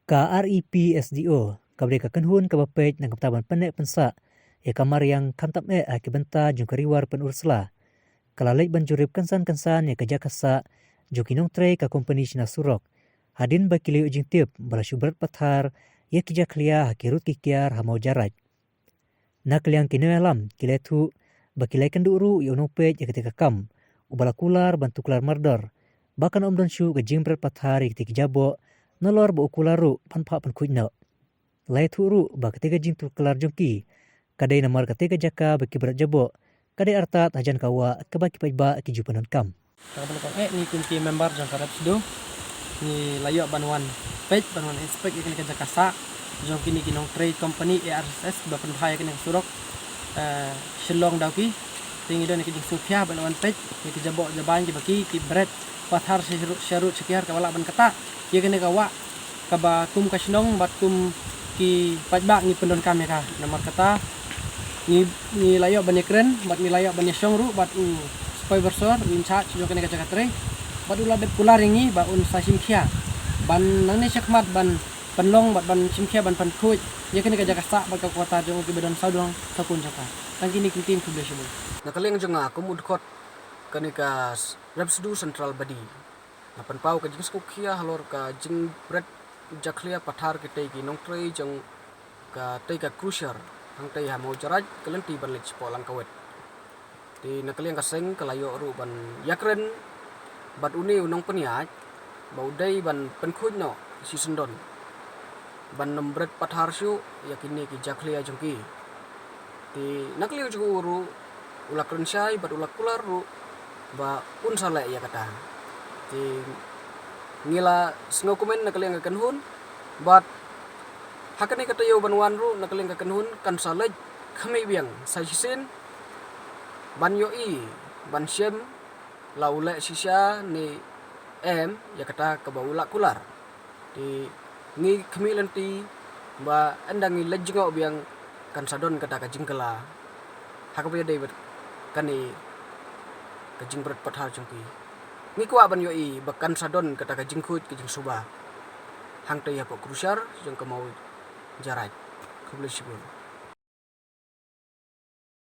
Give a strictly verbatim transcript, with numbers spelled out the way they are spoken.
Ka R E P S D O, kaba dei ka kynhun kaba peit na ka bynta ban pynneh pynsah ïa ka mariang khamtam eh ha ki bynta jong ka Ri War Pynursla, ka la leit ban jurip kynsan kynsan ïa ka jaka sah jong ki nongtrei ka kompani shna surok, hadien ba ki la ïoh jingtip ba la shu bret pathar ïa ki jakhlia ha ki rud ki kiar ha Mawjaraid. Na ka liang ki nongïalam ki la ïathuh ba ki la ïakynduh ruh ïa u nongpeit ïa katei ka kam, uba la kular ban tuklar mardor, ba kan ym don shuh ka jingbret pathar ïa katei ki jaboh, nalor ba u kular ruh ban phah pynkhuid noh. La ïathuh ruh ba katei ka jingtuklar jong ki ka dei namar katei ka jaka ba ki bret jaboh ka dei artat hajan ka wah kaba ki paidbah ki ju pyndonkam. Ka kaba nyngkong eh, ngi kum ki member jong ka rep sdu, ngi la ïoh ban wan peit, ban wan inspect ïa kane ka jaka sah jong kine ki nongtrei kompani A R S S ba pynbha ïa kane ka surok, eh, Shillong Dawki. Te ngi don ïa ka jingsngewkhia ba la wan peit ïa ki jaboh jabain kiba ki, ki bret pathar sha rud sha rud sha kiar kaba lah ban ktah ïa kane ka wah kaba kum ka shnong bad kum ki paidbah ngi pyndonkam ïa ka. Namar kata ngi, ngi la ïoh ban ïakren bad ngi la ïoh ban ïashong ruh bad u supervisor, u in charge jong kane ka jaka trei, bad u la dep kular ïa ngi ba un sa shim khia ban nangne shakhmat ban pynlong bad ban shim khia ban pynkhuid ïa kane ka jaka sah bad ka quarter jong u kiba don sawdong sawkun jong ka. Tang kine ki ktien, khublei shibun. Na ka liang jong nga kum u dkhot kane ka s-, rep sdu Central Badi, nga pynpaw ka jingsngewkhia halor ka jingbret jakhlia pathar kitei ki nongtrei jong katei ka crusher hangtei ha Mawjaraid, ka lynti ban leit shapoh Langkawet. Te na ka liang ka seng ka la ïoh ruh ban ïakren bad une u nongpynïaid ba u dei ban pynkhuid noh shisyndon ban ym bret pathar shuh ïa kine ki jakhlia jong ki. Te na ka liang jong u ruh u la kren shai bad u la kular ruh ba un sa leh ïa kata. Te ngi la sngewkmen na ka liang ka kynhun bad ha kane ka taïew ban wan ruh na ka liang ka kynhun kan sa leit khmih biang sa shisien ban ïohi ban shem la u leh shisha ne em ïa kata kaba u la kular. Te ngi khmih lynti ba ynda ngi leit jngoh biang kan sa don kata ka jingkylla ha kaba ïadei bad kane ka jingbret pathar jong ki. Ngi kwah ban ïohi ba kan sa don kata ka jingkhuid ka jingsuba hangtei hapoh crusher jong ka Mawjaraid. Khublei shibun.